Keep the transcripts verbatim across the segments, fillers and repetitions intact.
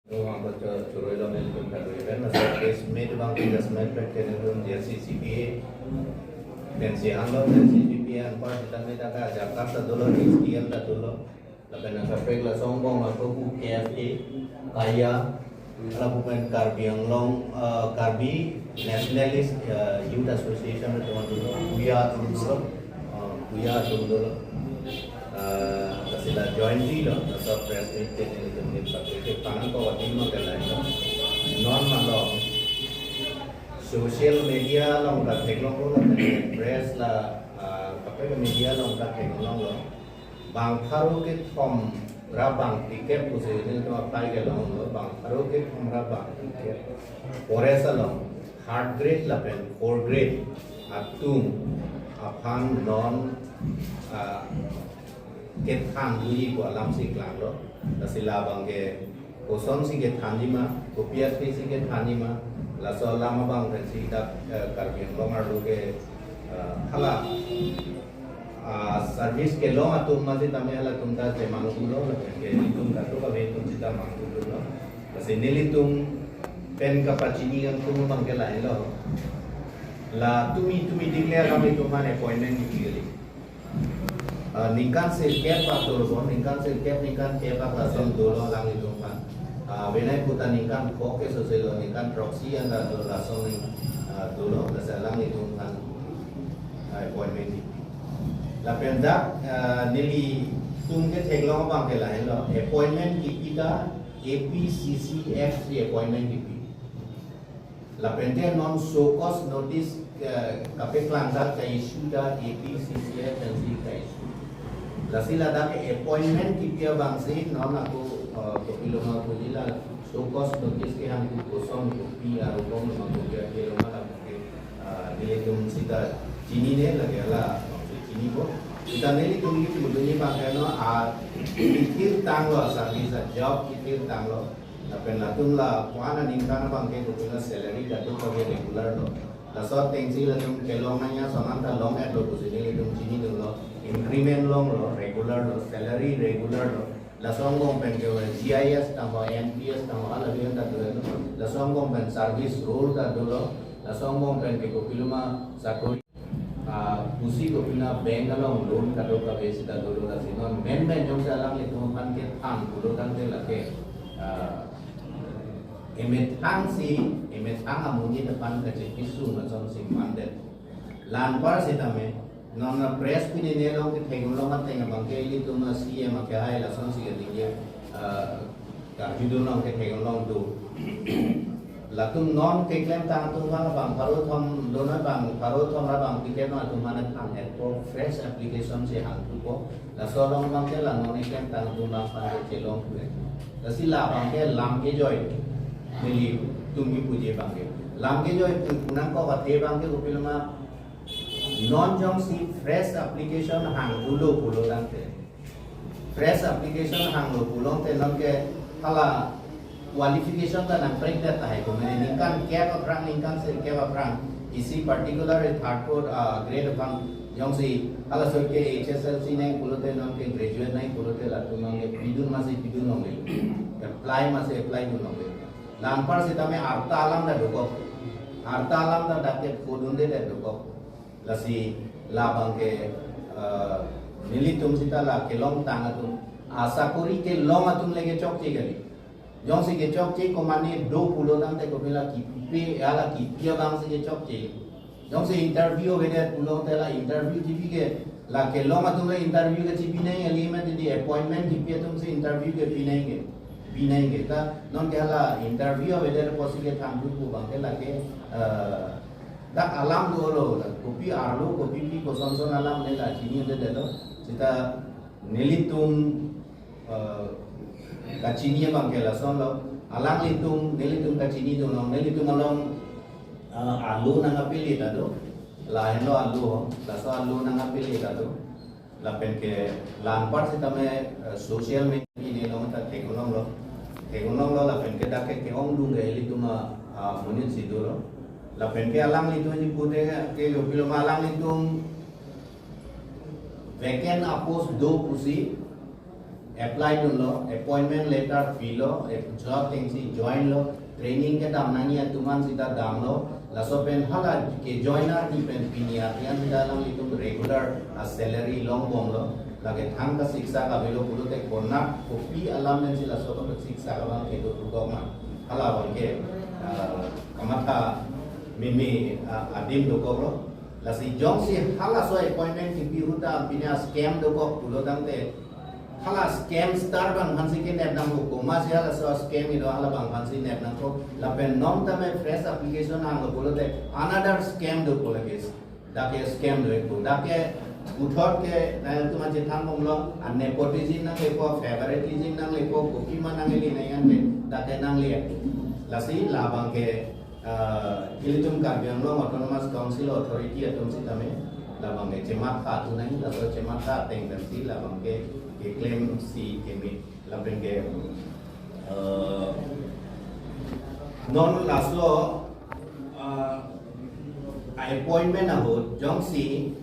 Nung angko cho churoi lo nelitum kadoi pen, laso press meet abang ke just meet pen ke nelitum J C C P A pensi hanglo, J C C P A anpar sitame dak ajakar ta dolo, H T L ta dolo. Lapen angka prek laso angbong angko pu K F A, Kaya, lapu pen Karbi Anglong, eh, Karbi Nationalist, eh, Youth Association atum dolo, Kuya atum dolo, eh, Kuya atum dolo. Ah, lasi la jointly lo, laso press meet ke nelitum nelitum pakai ke pangan ko wati ma ke lain lo. Non ma lo. Social media along ta theklonglo, press la, ah, kaprek media along ta theklonglo. Bang pharo kethom ra bang ticket pusi nelitum apply kelonglo, bang pharo kethom ra bang ticket. Forest along, third grade lapen fourth grade atum aphan non, ah, kethan dunji pu alam si klanglo. Lasi labang ke kosonsi kethanji ma, kopi athe si kethanji ma, laso alam abang pensi dak, eh, Karbi Anglong arlo ke, eh, hala, ah, service kelong atum ma sitame halatum ta chemangdulo, lapen ke nelitum kadokave atum sita mangdulo. Lasi nelitum pen kapachini atum abang ke lain lo. La tumi tumi ding le alanglitum aphan appointment kipi kali. Ah, ningkan sirkep bak dolo, ningkan sirkep, ningkan kep bak lason dolo alanglitum aphan. Ah, venai puta ningkan kho ke sose lo, ningkan throksi an ta dolo lason ning, ah, dolo, lasi alanglitum aphan, ah, appointment di. Lapen dak, ah, nelitum ketheklong abang ke lain lo, appointment kipi ta A P C C F si appointment kipi. Lapen te non show cause notice, eh, kapeklang ta ka-issue ta A P C C F pensi ka-issue. Lasi ladak ke appointment kipi abang si non ako, eh, kopilo ma puji la show cause notice kehang pu koson kopi arupong ma kopi akelo ma la ke, eh, nelitum sita chinine lake hala, eh, chinipo. Sita nelitum kipu dunji abang ke non a kithir tanglo service a job kithir tanglo. Lapen latum la ko-an aningkan abang ke kopilo salary kadokave regular lo. Laso atengsi latum kelong nangji ason anta long-etlo pusi nelitum chinidunlo. Increment longlo, regular lo, salary regular lo. Laso angbong pen ke G I S tangho, N P S tangho, hala bihan ta dolo. Laso angbong pen service role ta dolo. Laso angbong pen ke kopilo ma sakori, ah, pusi kopilo bank along loan kadokave sita dolo, lasi non menmen jongsi alanglitum aphan kethan pulo tangte lake, ah, emethang si, emethang amonit aphan kachepesung asonsi mandet. La anpar sitame non a press pinine along ketheklong ateng abang ke ilitum a C M akehai lasonsi kaningje, ah, karjudun along ketheklong do. Latum non keklem tang atum abang, bang pharo thom dona bang, pharo thom ra bang ticket non atum mane thang-etpo, fresh application si hangthupo. Laso along abang ke la non keklem tang atum abang aphan kechelong pu. Lasi labang ke lam kejoi. Nelitum kipuji abang ke lam kejoi pu nangkok athe abang ke kopilo ma non jongsi fresh application hangthulo pulo tangte. Fresh application hanglo pulote non ke hala qualification ta nangprek det tahai ko, mane ningkan kep aphrang, ningkan sirkep aphrang, isi particular third, fourth, ah, grade aphrang jongsi halaso ke H S L C nangji pulote non ke graduate nangji pulote latum non ke pidun masi pidun longle. Apply masi apply dun longle. La anpar sitame arta alam ta dokok. Arta alam ta dak kephodunde ta dokok. Lasi labang ke, eh, nelitum sita la kelong tang atum, asakori kelong atum le kechokche kali. Jongsi kechokche komane do pulo tangte kopilo kipi, hala kipi abang si kechokche. Jongsi interview avedet pulote la interview chipi ke, la kelong atum le interview kechipi nangji kali, mane di appointment kipi atum si interview kepi nangji ke, pi nangji ke. Ta non ke hala interview avedet apotsi kethan pu abang ke lake, eh, dak alam dolo, kopi arlo, kopi pi kosonson alam ne la chinidedetlo. Sita nelitum, eh, kachini abang ke lasonlo. Alanglitum, nelitum kachinidunlo, nelitum along, eh, alo nangkapili ta do. Lahenlo alo, laso alo nangkapili ta do. Lapen ke la anpar sitame, eh, social media ne along ta theklonglo. Theklonglo lapen ke dak ke ke-ongdung ke ilitum a, ah, monit si dolo. Lapen ke alanglitum ji pute ke kopilo ma alanglitum vacant a post do pusi apply dunlo, appointment letter pilo, eh, job atengsi join lo, training kedam nangji atum an sita damlo, laso pen hala ke joiner ni pen pini arni an sita alanglitum regular a salary longbomlo, lake thang kasiksak avelo pulote konat kopi alam pensi laso kasiksak abang kedo pukok ma. Hala abangke, ah, kamatha mimi, ah, adim dokoklo. Lasi jongsi halaso appointment kipi ahut ta pini a scam dokok pulo tangte, hala scamster abang aphansi kenep nangkok, komatsi halaso scam kedo hala abang aphansi nep nangkok. Lapen non tame fresh application hanglo pulote another scam do pulo ke. Dak ke scam do ikpo. Dak ke puthot ke nangtum achethanbomlo, a nepotism nanglepo, favoritism nanglepo, kopi ma nangli nangji ante dak ke nangle. Lasi labang ke, ah, ilitum Karbi Anglong Autonomous Council Authority atum sitame labang ke chematha thu nangji, laso chematha ateng pensi labang ke keklem si keme. Lapen ke, eh, non laso, eh, appointment ahut jongsi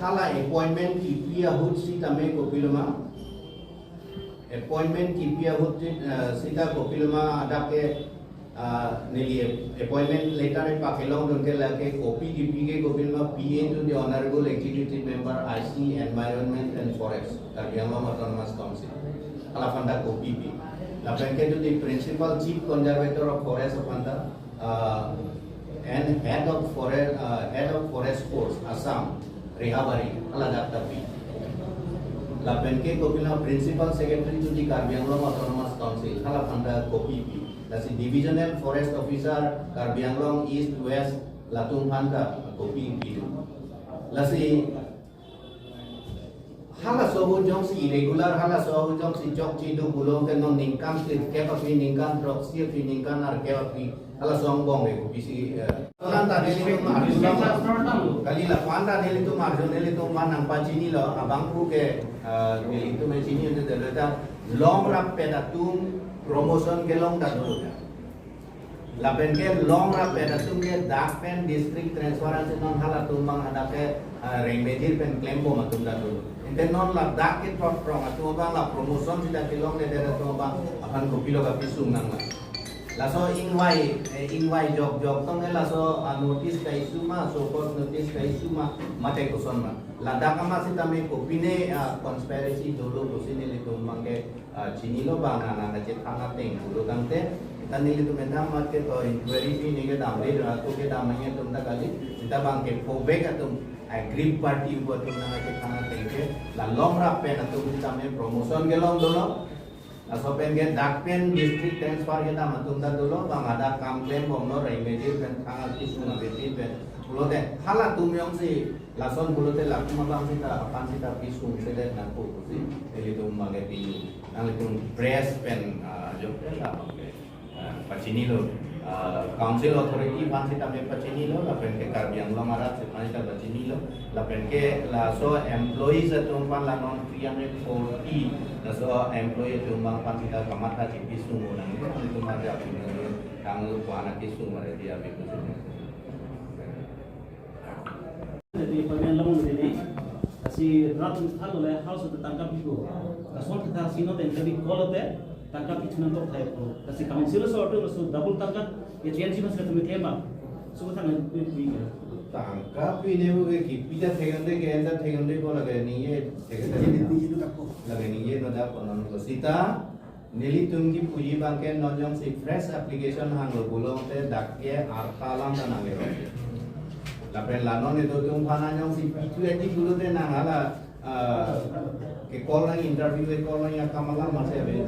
hala appointment kipi ahut sitame kopilo ma, appointment kipi ahut, eh, sita kopilo ma, adak ke, ah, neli appointment letter pakelongdun ke lake kopi kipi ke kopilo ma, P A to the Honorable Executive Member, I C, Environment and Forest, Karbi Anglong Autonomous Council. Hala aphan ta kopi pi. Lapen ke to the Principal Chief Conservator of Forest aphan ta, ah, and Head of Forest, ah, Head of Forest Force, Assam, Rehabari, hala dak ta pi. Lapen ke kopilo ma, Principal Secretary to the Karbi Anglong Autonomous Council, hala aphan ta kopi pi. Lasi Divisional Forest Officer, Karbi Anglong East, West, latum aphan ta kopi pi. Lasi halaso ahut jongsi irregular, halaso ahut jongsi chokche do pulote non ningkan sirkep aphi, ningkan throksi aphi, ningkan arkep aphi, halaso angbong ke kopisi, eh, non ta nelitum arjulong. Kali la-an ta nelitum arjulong, nelitum aphan nangpachinilo, abang pu ke, eh, nelitum chinidunde ta longrap pen atum promotion kelong ta do. Lapen ke longrap pen atum ke dak pen district transfer ansi non halatum abang hadak ke, ah, Rengmejir pen klembom atum ta do. Ante non ladak ke thot prong atum abang la promotion sita kelongledet atum abang aphan kopilo kapisung nangma. Laso ingvai, eh, ingvai jokjok tong ke laso, ah, notice ka-issue ma, so called notice ka-issue ma, mate koson ma. Ladak amat sitame kopine, ah, conspiracy dolo pusi nelitum abang ke ah, chinilo abang nang nang kachethan ateng pulo tangte, ta nelitum methang amat ke to inquiry pini kedam le, ra to kedam nangji atum ta kali, sita abang ke phovek atum, aggrieved party pu atum nang kachethan ateng ke, la longrap pen atum sitame promotion kelong dolo, laso pen ke dak pen district transfer kedam atum ta dolo, abang hadak kam klembomlo, Rengmejir pen thang akisung abidi pen, pulote halatum jongsi lason pulote latum abang sita, aphan sita pisungsedet nangkok pusi, nelitum abang ke pi, nanglitum press pen, ah, jok pen la abang ke, ah, pachinilo, ah, council authority aphan sitame pachinilo, lapen ke Karbi Anglong arat aphan sita pachinilo, lapen ke laso employees atum aphan la non three hundred forty, laso employee atum abang aphan sita kamatha chipisung nang, nelitum aja pi nang, kanglu pu ana kisung mare dia pi pusi. Jadi pamian long jadi ni. Lasi rat thalo le house tu tangka pipo. Lason kita sino ten kali call te tangka pi chunang tok thai po. Lasi council so tu so double tangka ye change mas kami tema. So tangka pi pi ya. Tangka pine pu ke kipi ta thekonde ke enda thekonde ko lake ningje thekonde. Ningje tu tak ko. Lake ningje no dak ko non ko sita. Nelitum kipuji abang ke non jongsi fresh application hanglo pulote dak ke arta alam ta nanglerok. Lapen la non itum aphan jongsi P two N G pulote nang hala, ah, ke call nang interview ke call nang akam alam masi ave.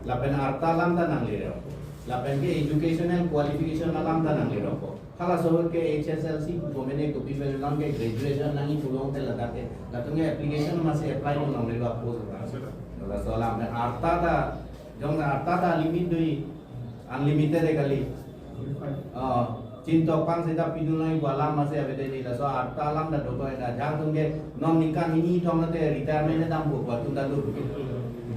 Lapen arta alam ta nanglerok. Lapen ke educational qualification alam ta nanglerok. Halaso ahut ke H S L C pu komene kopi pen lang ke graduation nangji pulote ladak ke. Latum ke application masi apply nang nanglerok post. Laso alam arta ta Jong arta ta limit do, unlimited e kali. Oh, chintok pang sita pidun nangji pu alam masi avedet ni, laso arta alam ta dokok, ena jang atum ke non ningkan hini thom lote retirement dampo pu atum ta do.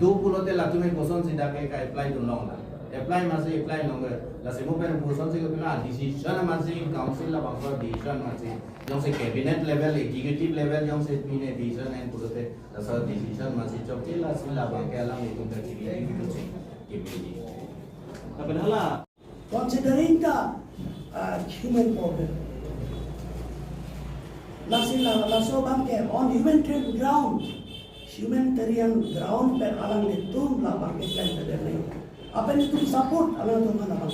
Do pulote latum ke koson sita ke ka-apply dun long ta. Apply masi apply nonge. Lasi mo pen puson si kepila decision masi council labangso decision masi. Jongsi cabinet level, executive level jongsi pine decision en pulote, laso decision masi chokche, lasi labang ke alanglitum ke kiri gitu sih. Kiri. Tapi hala considering the uh, human problem. Lasi la laso abang ke on humanitarian ground, humanitarian ground pen alanglitum labang ke plan pen dei. Apen itum support alangtum mana abang.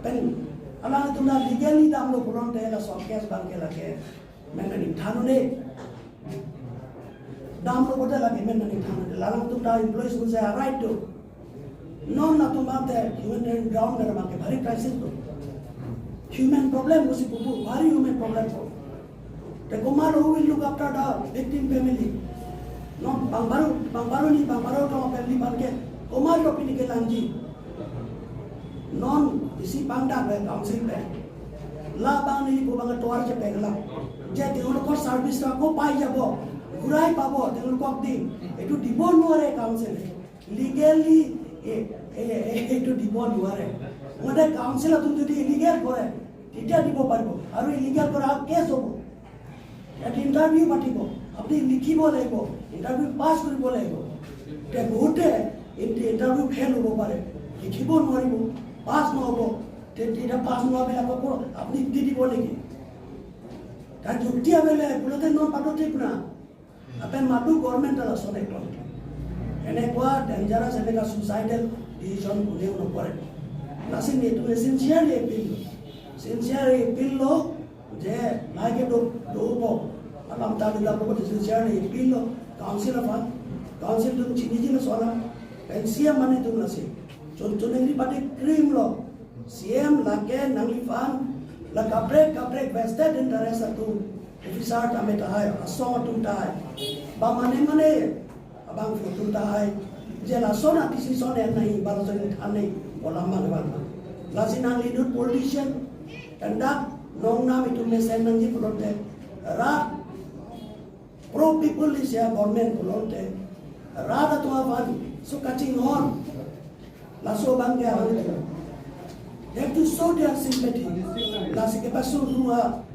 Pen alangtum na legally damlo pulote laso case abang ke lake men nangthan un-e. Damlo pulote lake men nangthan un-e. Alangtum ta employees pusi a right do. Non latum abang te humanitarian ground pen abang ke bhari crisis do. Human problem pusi pupu, bhari human problem do. Te komatlo who will look after the victim family? Non bang baru, bang baru ni, bang baru tong family abang ke komatlo pini kelangji? Non isi pangdak le council pen. Labang nelipu abang tovar chepeklap. Je te ulo ko service ta ko pai jabo, ghurai pabo, te ulo ko din. Itu dibo nore council. Legally, eh, eh, eh, itu dibo nore. Mane council atum jodi illegal kore, তেতিয়া দিব পাৰিব। আৰু illegal কৰা case হ'ব। ইয়াত interview মাতিব, আপুনি লিখিব লাগিব, interview pass কৰিব লাগিব। তে বহুতে ইন-, interview fail হ'ব পাৰে, লিখিব নোৱাৰিব, pass নহ'ব। তে তেতিয়া pass নোহোৱাবিলাকক আপুনি দি দিব নেকি? তাৰ যুক্তি আবেলে বোলতে non patut na। Apen madu government ta lason ekdom. Enekwa dangerous, eneka suicidal decision kuneo nokore. Lasi netum sincerely appeal lo. Sincerely appeal lo, je lahai ke do, dopo. Alam ta dula po sincerely appeal lo. Council aphan, council atum chiniji laso alam. Pen C M mane atum lasi. Chun chun nangli pati cream lo. C M lake nangliphan la kaprek kaprek vested interest atum, officer tame tahai, asong atum tahai, ba mane mane abang atum tahai, je lason a decision en nahi, ba lason en than nahi, olam bang bang. Lasi nangli inut politician, kandak nongnam itum mesen nangji pulote, rat pro people isi a government pulote, rat atum aphan so kachinghon, laso abang ke awan itu. They have to show their sympathy. Lasi kepasung dua,